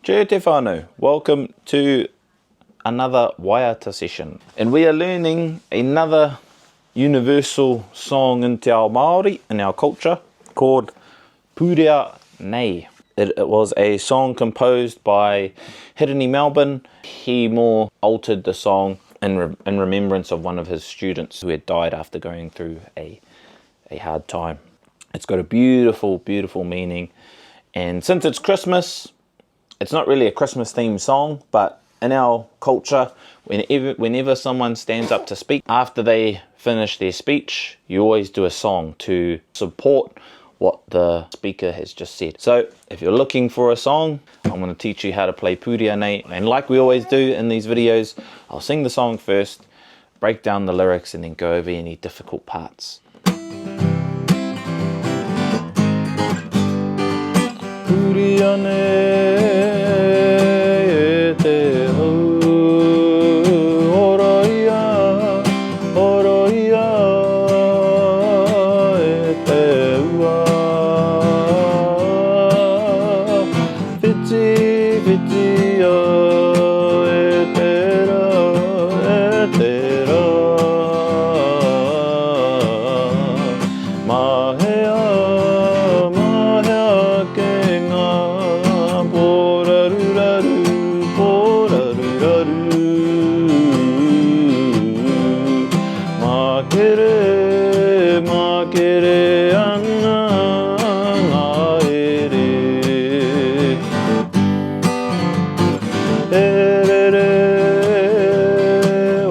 Kia te whānau, welcome to another waiata session. And we are learning another universal song in Te Ao Māori, in our culture, called Pūrea Nei. It, it was a song composed by Hirini Melbourne. He more altered the song in, re in remembrance of one of his students who had died after going through a, a hard time. It's got a beautiful, beautiful meaning. And since it's Christmas, it's not really a Christmas themed song, but in our culture, whenever, whenever someone stands up to speak, after they finish their speech, you always do a song to support what the speaker has just said. So if you're looking for a song, I'm going to teach you how to play Pūrea Nei. And like we always do in these videos, I'll sing the song first, break down the lyrics and then go over any difficult parts. Huri ane e te hau, ora ia, ora ia e te ua. Whiti, whiti ia e te ra, e te ra. Mahea, mahea ake ngā pōraruraru, pōraruraru. Makere, makere ana ngā here. E rere,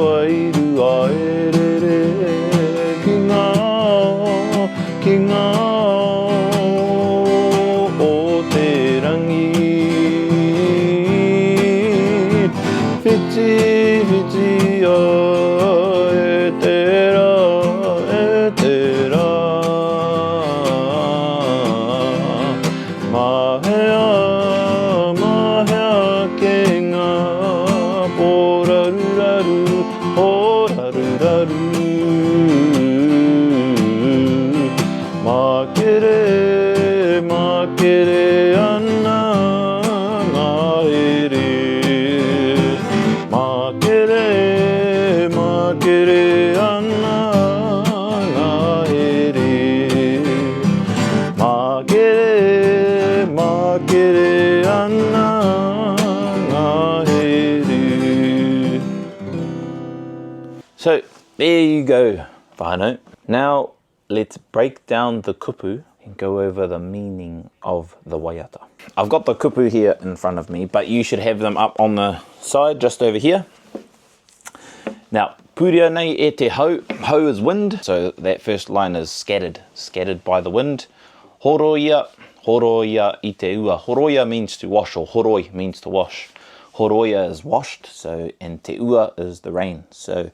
wairua e rere ki ngā ao, ki ngā ao o te rangi. Whiti, whitia e te rā, e te rā. Mahea, mahea ake ngā pōraruraru, pōraruraru. Makere, makere ana ngā here. Makere, makere ana ngā here. Makere, makere ana ngā here. So there you go whānau. Now let's break down the kupu and go over the meaning of the waiata. I've got the kupu here in front of me, but you should have them up on the side just over here. Now, pūrea nei e te hau, hau is wind, so that first line is scattered, scattered by the wind. Horoia, horoia i te ua. Horoia means to wash, or horoi means to wash. Horoia is washed, so, and te ua is the rain. So,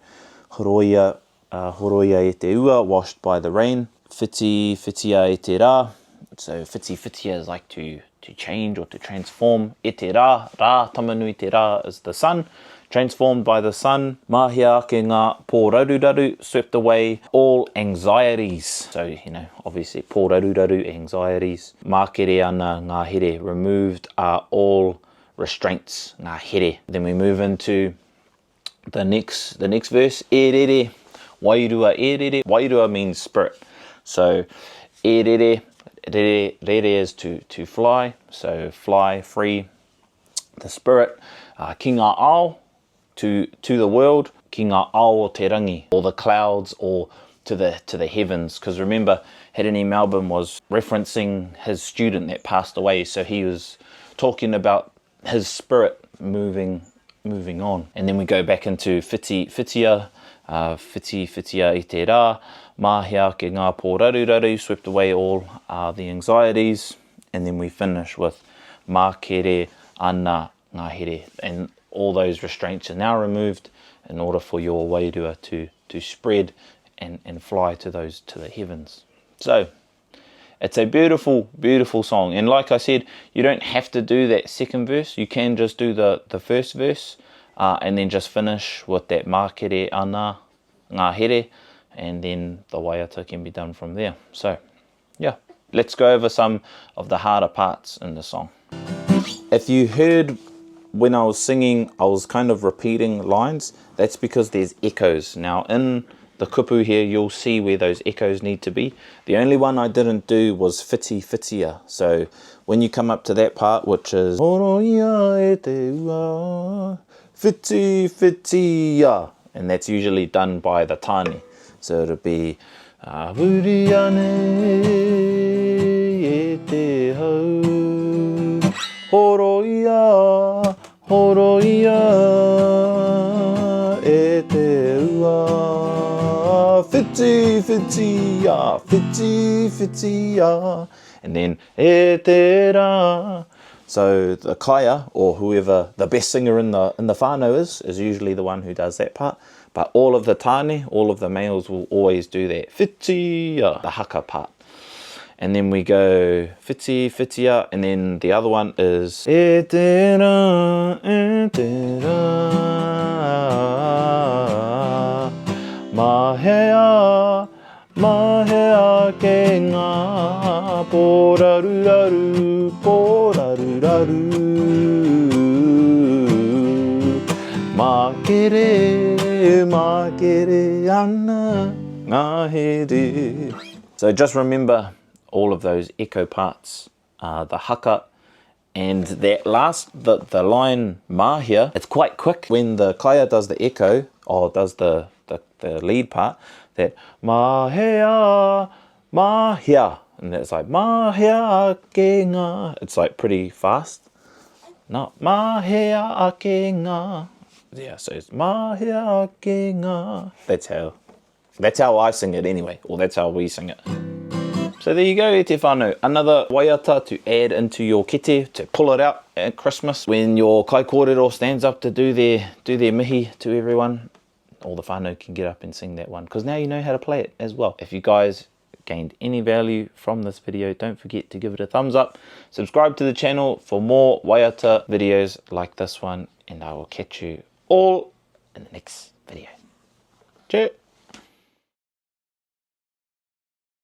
horoia, uh, horoia e te ua, washed by the rain. Whiti, whitia e te rā. So, whiti, whitia is like to to change or to transform. E te rā, rā, tamanui te rā is the sun, transformed by the sun. Mahia ake ngā pōraruraru, swept away all anxieties. So, you know, obviously pōraruraru, anxieties. Mākere ana ngā here, removed are all restraints, ngā here. Then we move into the next, the next verse, e rere, wairua e rere. Wairua means spirit. So, e rere, rere, rere is to, to fly. So, fly, free, the spirit. Uh, ki ngā ao, to, to the world. Ki ngā ao o te rangi, or the clouds, or to the, to the heavens. Because remember, Hirini Melbourne was referencing his student that passed away. So he was talking about his spirit moving moving on. And then we go back into whiti, whitia, uh, whiti, whitia i te rā, mahea ke ngā pōraruraru, swept away all uh, the anxieties, and then we finish with mākere ana ngā here. And all those restraints are now removed in order for your wairua to, to spread and, and fly to those to the heavens. So It's a beautiful, beautiful song. And like I said, you don't have to do that second verse. You can just do the, the first verse uh, and then just finish with that mākere ana ngā here and then the waiata can be done from there. So, yeah, let's go over some of the harder parts in the song. If you heard when I was singing, I was kind of repeating lines. That's because there's echoes. Now in the kupu here, you'll see where those echoes need to be. The only one I didn't do was whiti whitia. So when you come up to that part, which is Horoia e te ua, whiti whitia, and that's usually done by the tane. So it'll be Āwhuri nei e te hau, Horoia, horoia e te ua, Whiti, whitia, whiti, whitia, and then e te rā. So the kaia, or whoever the best singer in the in the whānau is, is usually the one who does that part. But all of the tāne, all of the males will always do that whitia, the haka part. And then we go whiti, whitia, and then the other one is e te rā, e te rā, mahea, mahea ke ngā pōraruraru, pōraruraru. Makere, makere ana ngā here. So just remember all of those echo parts, uh, the haka, and that last, the, the line mahia, it's quite quick. When the kaya does the echo, or does the, the, the lead part, that mahea, mahia, and it's like mahea ake ngā. It's like pretty fast. Not mahea ake ngā. Yeah, so it's mahea ake ngā. That's how that's how I sing it anyway, or that's how we sing it. So there you go, e te whānau. Another waiata to add into your kete, to pull it out at Christmas when your kaikōrero stands up to do their, do their mihi to everyone. All the whānau can get up and sing that one, because now you know how to play it as well. If you guys gained any value from this video, don't forget to give it a thumbs up. Subscribe to the channel for more waiata videos like this one, and I will catch you all in the next video. Cheers.